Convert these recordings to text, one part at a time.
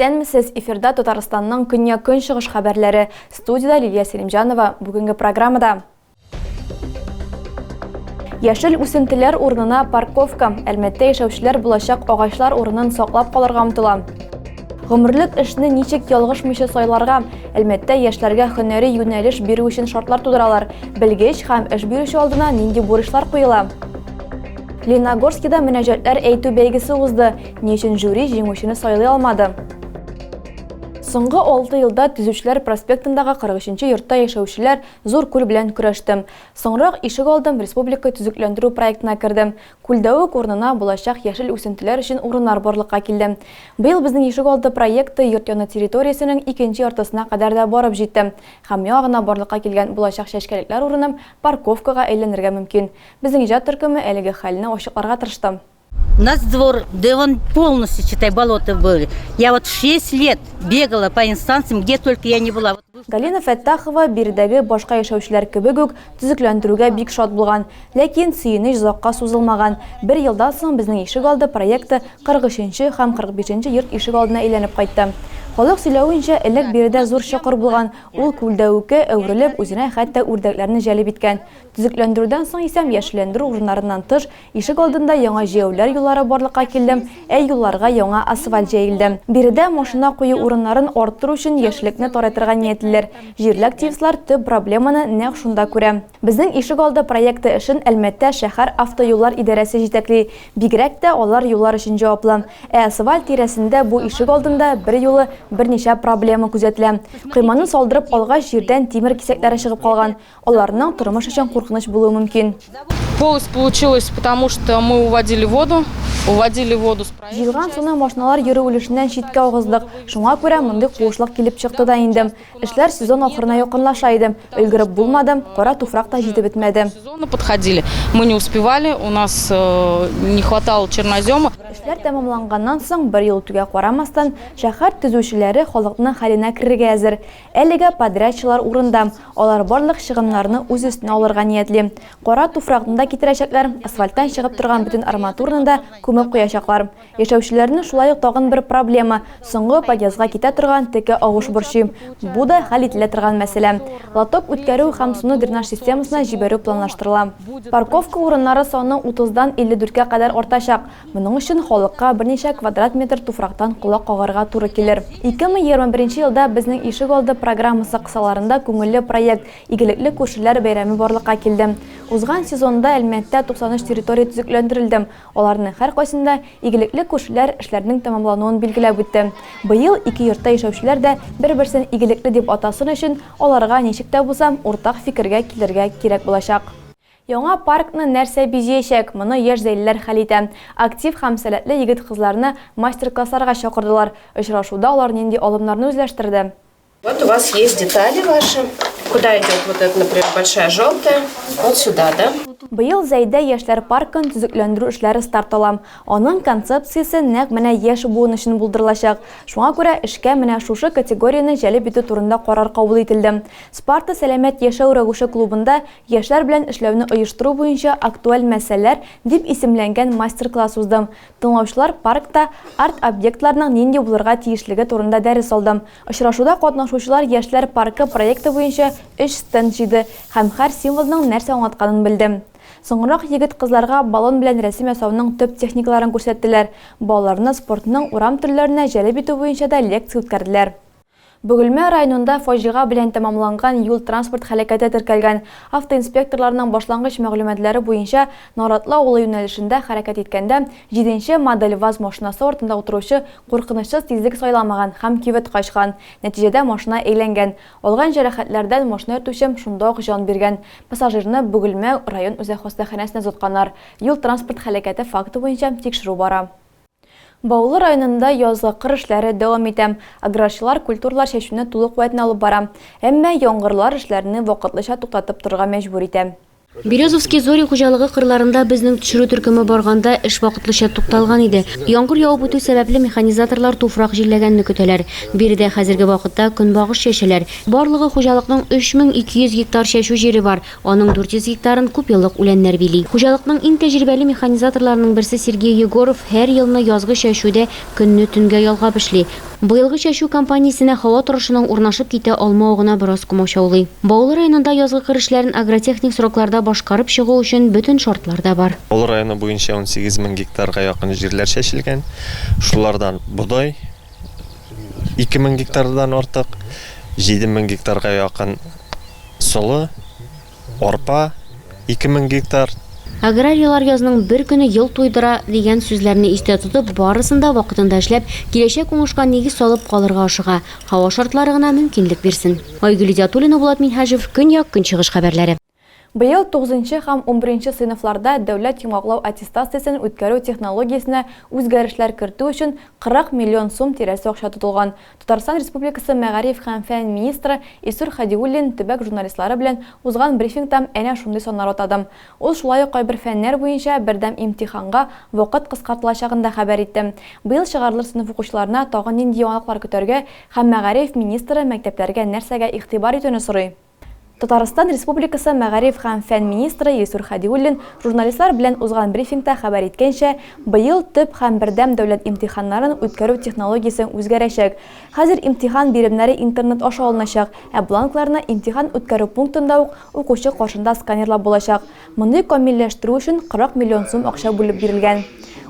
Исәнмесез, эфирда Татарстанның көньяк-көнчыгыш хәбәрләре. Студиядә Лилия Сәлимҗанова. Бүгенге программада Яшел үсентеләр урынына парковка. Әлмәттә яшәүчеләр булачак агачлар урынын саклап калырга омтыла. Гомерлек эшне ничек ялгышмыйча сайларга? Әлмәттә яшьләргә һөнәри юнәлеш бирү өчен шартлар тудыралар. Белгеч һәм эш бирүче алдына нинди бурычлар куела? Лениногорскида мөнәҗәтләр әйтү бәйгесе узды. Ни өчен жюри җиңүчене сайлый алмады? Соңгы 6 елда Төзүчеләр проспектындагы 43 нче йортта яшәүчеләр зур күл белән көрәште. Соңрак Ишегалдым республика төзекләндерү проектына керде. Күлдәвек урынына булачак яшел үсентеләр өчен урыннар барлыкка килде. Быел безнең ишегалды проекты йорт яны территориясенең икенче яртысына кадәр дә барып җитте. Һәм яңа гына барлыкка килгән булачак чәчкәлекләр урыны парковкага әйләнергә мөмкин. Безнең иҗат төркеме әлеге хәлне ачыкларга тырышты. У нас двор, да он полностью, считай, болото был. Я вот 6 лет бегала по инстанциям, где только я не была. Галина Фәттахова биредәге башка яшәүчеләр кебек үк төзекләндерүгә бик шат булган. Ләкин сөенеч озакка сузылмаган. Бер елдан соң Безнең ишегалды проекты 43 нче һәм 45 нче йорт ишегалдына әйләнеп кайтты. Халык сөйләвенчә, элек биредә зур чокыр булган, ул күлдәвеккә әверелеп, үзенә хәтта үрдәкләрне җәлеп иткән. Төзекләндерүдән соң исә яшелләндерү урыннарыннан тыш, Ишек алдында яңа җәяүләр юллары барлыкка килде, ә юлларга яңа асфальт җәелде. Биредә машина кую урыннарын арттыру өчен яшеллекне тарайтырга ниятлиләр. Җирле активистлар төп проблеманы нәкъ шунда күрә. Безнең ишек алды проекты эшен Әлмәттә шәһәр автоюллар идарәсе җитәкли. Бигрәк тә алар юллар өчен җаваплы. Ә асфальт тирәсендә бу ишек алдында берьюлы берничә проблема күзәтелә. Койманы салдырып алгач, җирдән тимер кисәкләре чыгып калган. Аларның тормыш өчен куркыныч булуы мөмкин. Полость получилась, потому что мы уводили воду, уводили воду с проезжей Җыелган суны машиналар йөрү өлешеннән читкә агыздык. Шуңа күрә мондый куышлык килеп чыкты да инде. Эшләр сезон ахырына якынлаша иде. Өлгереп булмады, кара туфрак та җитеп бетмәде. Сезона подходили. Мы не успевали, у нас не хватало чернозема. Эшләр тәмамланганнан соң бер ел үтүгә карамастан, шәһәр төзүчеләре халыкның хәленә керергә әзер. Әлегә подрядчылар урында. Алар барлык чыгымнарны үз өстенә алырга ниятли. Кара туфракны да китерәчәкләр, асфальттан чыгып торган бөтен арматураны да күмеп куячаклар. Яшәүчеләрне шулай ук тагын бер проблема, соңгы подъездга китә торган текә агыш борчый. Бу да хәл ителә торган мәсьәлә. Лоток үткәрү һәм суны дренаж системасына җибәрү планлаштырыла. Парковка урыннары саны утыздан 54 кә кадәр артачак. Моның өчен халыкка берничә квадрат метр туфрактан колак кагарга туры килер. 2021 елда Безнең ишек алды программасы кысаларында күңелле проект, Игелекле күршеләр бәйрәме барлыкка килде. Узган сезонда Әлмәттә 93 территория төзекләндерелде. Аларның һәркайсында игелекле күршеләр эшләрнең тәмамлануын билгеләп үтте. Быел ике йортта яшәүчеләр дә бер-берсен игелекле дип атасын өчен, аларга ничек тә булса уртак фикергә килергә кирәк булачак. Яңа паркны нәрсә бизиячәк, моны яшь зәйлеләр хәл итә. Актив һәм сәләтле егет-кызларны мастер-классларга чакырдылар. Очрашуда алар нинди алымнарны үзләштерде? Вот у вас есть детали ваши. Куда идет вот эта, например, большая желтая? Вот сюда, да? Быел Зәйдә яшьләр паркын төзекләндерү эшләре старт ала. Аның концепциясе нәкъ менә яшь буын өчен булдырылачак. Шуңа күрә эшкә менә шушы категорияне җәлеп итү турында карар кабул ителде. Спарта сәламәт яшәү рәвеше клубында Яшьләр белән эшләүне оештыру буенча актуаль мәсьәләләр дип исемләнгән мастер-класс узды. Тыңлаучылар паркта арт-объектларның нинди булырга тиешлеге турында дәрес алды. Очрашуда катнашучылар Яшьләр паркы проекты буенча өч стенд җыйды һәм һәр символның нәрсә аңлатканын белде. Соңрак егет-кызларга баллон белән рәсем ясауның төп техникаларын күрсәттеләр, балаларны спортның урам төрләренә җәлеп итү буенча да лекция үткәрделәр. Бөгелмә районында фаҗига белән тәмамланган юл-транспорт һәлакәте теркәлгән. Автоинспекторларның башлангыч мәгълүматлары буенча, Наратлы авылы юнәлешендә хәрәкәт иткәндә, җиденче модель ваз машинасы артында утыручы куркынычсыз тизлек сайламаган һәм кюветка очкан. Нәтиҗәдә машина әйләнгән. Алган җәрәхәтләрдән машина йөртүче шунда ук җан биргән. Пассажирны Бөгелмә район үзәк хастаханәсенә озатканнар. Юл-транспорт һәлакәте факты буенча тикшерү бара. Баулы районында язгы кыр эшләре дәвам итә. Аграрчылар культуралар чәчүне тулы куәтенә алып бара. Әмма яңгырлар эшләрне вакытлыча туктатып торырга мәҗбүр итә. Березовские зори хуҗалыгы кырларында безнең төшерү төркеме барганда эш вакытлыча тукталган иде. Яңгыр явып үтү сәбәпле механизаторлар туфрак җилләгәнне көтәләр. Биредә хәзерге вакытта көнбагыш чәчәләр. Барлыгы хуҗалыкның 3200 гектар чәчү җире бар. Аның 400 гектарын күпьеллык үләннәр били. Хуҗалыкның иң тәҗрибәле механизаторларының берсе Сергей Егоров һәр елны язгы чәчүдә көнне төнгә ялгап эшли. Быелгы чәчү кампаниясенә һава торышының урнашып китә алмавы гына бераз комачаулый. Баулы районында язгы кыр эшләрен агротехник срокларда башкарып чыгу өчен бөтен шартлар да бар. Баулы районы буенча 18 мең гектарга якын җирләр чәчелгән. Шулардан бодай 2 мең гектардан артык, 7 мең гектарга якын солы, Арпа, 2000 гектар. Аграрийлар язның бер көне ел туйдыра, дигән сүзләрне истә тотып, барысын да вакытында эшләп, киләчәк уңышка нигез салып калырга ашыга. Һава шартлары гына мөмкинлек бирсен. Айгөл Идиатуллина, Булат Минһаҗев, Көньяк-Көнчыгыш хәбәрләре. Быел тугызынчы һәм унберенче сыйныфларда дәүләт йомгаклау аттестациясен үткәрү технологиясенә үзгәрешләр кертү өчен 40 миллион сум тирәсе акча тотылган. Татарстан Республикасы мәгариф һәм фән министры Илсур Һадиуллин төбәк журналистлары белән узган брифингта әнә шундый саннар атады. Ул шулай ук кайбер фәннәр буенча бердәм имтиханга вакыт кыскартылачагын да хәбәр итте. Быел чыгарылыш сыйныф укучыларына тагын нинди яңалыклар көтәргә һәм мәгариф министры мәктәпләргә нәрсәгә игътибар итүне сорый? Татарстан Республикасы мәгариф һәм фән министры Илсур Һадиуллин журналистлар белән узган брифингта хәбәр иткәнчә, быел төп һәм бердәм дәүләт имтиханнарын үткәрү технологиясе үзгәрәчәк. Хәзер имтихан биремнәре интернет аша алыначак, ә бланкларны имтихан үткәрү пунктында ук укучы каршында сканерлап булачак. Мондый камилләштерү өчен 40 миллион сум акча бүлеп бирелгән.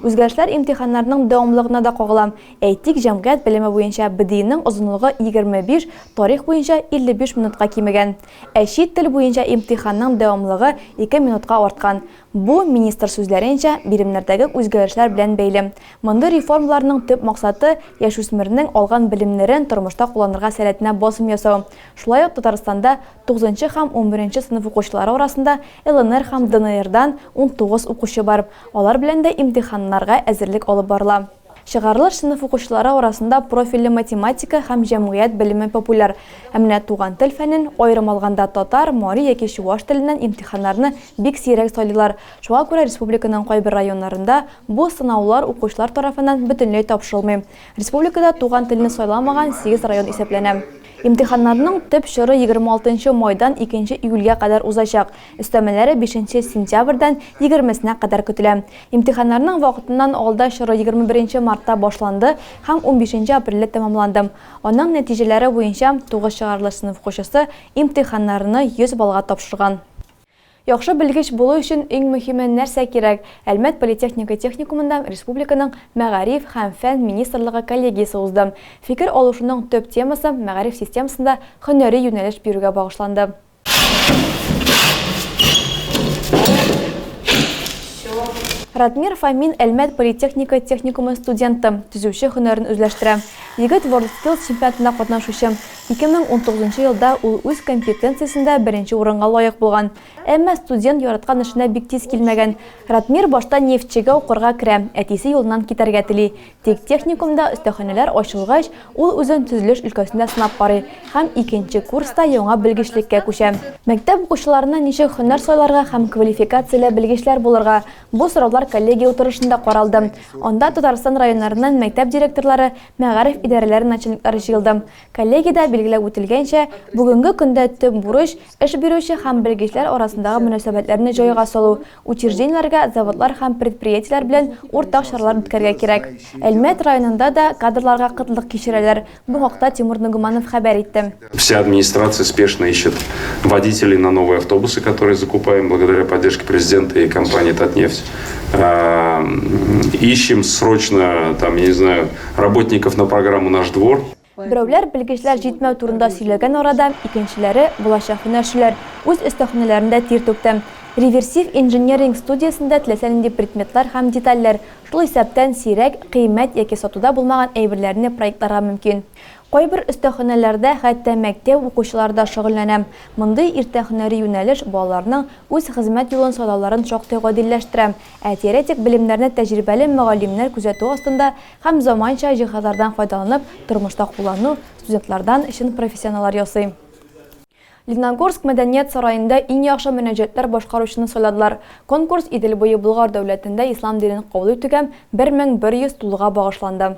Үзгәрешләр имтиханнарның дәвамлылыгына да кагыла. Әйтик, җәмгыять белеме буенча БДИның озынлыгы 25, тарих буенча 55 минутка кимегән. Ә чит тел буенча имтиханның дәвамлыгы 2 минутка арткан. Бу, министр сүзләренчә, биремнәрдәге үзгәрешләр белән бәйле. Мондый реформаларның төп максаты, яшүсмернең алган белемнәрен тормышта кулланырга сәләтенә басым ясау. Шулай ук Татарстанда тугызынчы һәм унберенче сыйныф укучылары арасында ЛНР һәм ДНРдан 19 укучы бар. Алар белән дә имтиханнарга әзерлек алып барыла. Чыгарылыш сыйныф укучылары арасында профильле математика һәм җәмгыять белеме популяр. Ә менә туган тел фәнен, аерым алганда татар, мари яки чуваш теленнән имтиханнарны бик сирәк сайлыйлар. Шуңа күрә республиканың кайбер районнарында бу сынаулар укучылар тарафыннан бөтенләй тапшырылмый. Республикада туган телне сайламаган сигез район исәпләнә. Имтиханнарның төп чоры 26 майдан 2 июльгә кадәр узачак. Өстәмәләре бишенче сентябрьдән егермесенә кадәр көтелә. Имтиханнарның вакытыннан алда чоры 21 мартта башланды һәм унбишенче апрельдә тәмамланды. Аның нәтиҗәләре буенча, тугыз чыгарылыш сыйныф укучысы имтиханнарны 100 баллга тапшырган. Яхшы белгеч булу өчен иң мөһиме нәрсә кирәк? Әлмәт политехника техникумында республиканың Мәгариф һәм фән министрлыгы коллегиясе узды. Фикер алышуның төп темасы мәгариф системасында һөнәри юнәлеш бирүгә багышланды. Ратмир Фомин Әлмәт политехника техникумы студенты, төзүче һөнәрен үзләштерә. Егет WorldSkills чемпионатында катнашучы. 2019 елда ул үз компетенциясендә беренче урынга лаек булган. Әмма студент яраткан эшенә бик тиз килмәгән. Ратмир башта нефтьчегә укырга керә, әтисе юлыннан китәргә тели. Тик техникумда остаханәләр ачылгач, ул үзен төзелеш өлкәсендә сынап карый һәм икенче курста яңа белгечлеккә күчә. Мәктәп укучыларына ничек һөнәр сайларга һәм квалификацияле белгечләр булырга? Бу сораулар коллегия утырышында каралды. Анда Татарстан районнарыннан мәктәп директорлары, мәгариф идарәләре начальниклары җыелды. Коллегиядә билгеләп үтелгәнчә, бүгенге көндә төп бурыч, эш бирүче һәм белгечләр арасындагы мөнәсәбәтләрне җайга салу, Учреждениеләргә заводлар һәм предприятиеләр белән уртак чаралар үткәрергә кирәк. Әлмәт районында да кадрларга кытлык кичерәләр. Бу хакта Тимур Нагуманов хәбәр итте. Вся администрация спешно ищет водителей на новые автобусы, которые закупаем благодаря поддержке президента и компании Татнефть. Ищем срочно, там, я не знаю, работников на программу «Наш двор». Берәүләр белгечләр җитмәү турында сөйләгән арада, икенчеләре, булачак һөнәрчеләр, үз остаханәләрендә тир түкте. Реверсив инжиниринг студиясендә теләсә нинди предметлар һәм детальләр, шул исәптән сирәк, кыйммәт яки сатуда булмаган әйберләрне проектларга мөмкин. Кайбер остаханәләрдә хәтта мәктәп укучылары да шөгыльләнә. Мондый иртә һөнәри юнәлеш балаларның үз хезмәт юлын сайлауларын шактый гадилләштерә, ә теоретик белемнәрне тәҗрибәле мөгаллимнәр күзәтүе астында Һәм заманча җиһазлардан файдаланып, тормышта куллану студентлардан чын профессионаллар ясый. Лениногорск мәдәният сараенда иң яхшы мөнәҗәтләр башкаручыны сайладылар. Конкурс Идел буе Болгар дәүләтендә ислам динен кабул итүгә 1100 тулуга багышланды.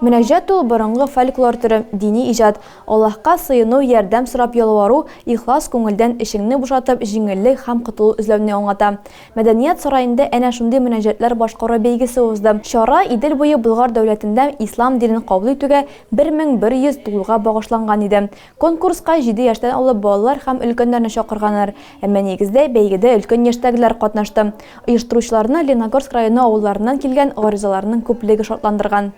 Мөнәҗәт ул, борынгы фольклор төре, дини иҗат. Аллаһка сыену, ярдәм сорап ялвару, ихлас күңелдән эчеңне бушатып, җиңеллек һәм котылу эзләүне аңлата. Мәдәният сараенда әнә шундый мөнәҗәтләр башкару бәйгесе узды. Чара Идел буе Болгар дәүләтендә ислам динен кабул итүгә 1100 тулуга багышланган иде. Конкурска җиде яшьтән алып балалар һәм өлкәннәрне чакырганнар. Әмма нигездә бәйгедә өлкән яшьтәгеләр катнашты. Оештыручыларны Лениногорск районы авылларыннан килгән гаризаларның күплеге шатландырган.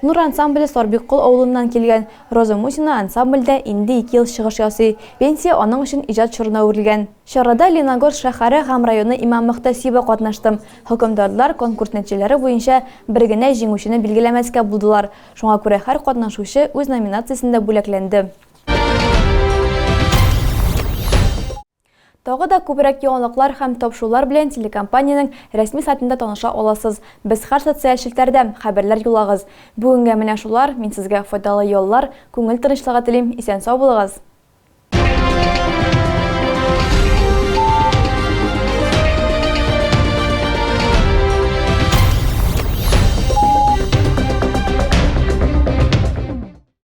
Нур ансамбле Сарбиккол авылыннан килгән. Роза Мусина ансамбльдә инде ике ел чыгыш ясый. Пенсия аның өчен иҗат чорына әверелгән. Чарада Лениногорск шәһәре һәм районы имам-мөхтәсибе катнашты. Хөкемдарлар конкурс нәтиҗәләре буенча бер генә җиңүчене билгеләмәскә булдылар. Шуңа күрә һәр катнашучы үз номинациясендә бүләкләнде. Тагы да күбрәк яңалыклар һәм тапшырулар белән телекомпаниянең рәсми сайтында таныша аласыз. Без һәр социаль челтәрдә, хәбәрләр юллагыз. Бүгенгә менә шулар, мин сезгә файдалы яллар, күңел тынычлыгы телим, исән-сау булыгыз!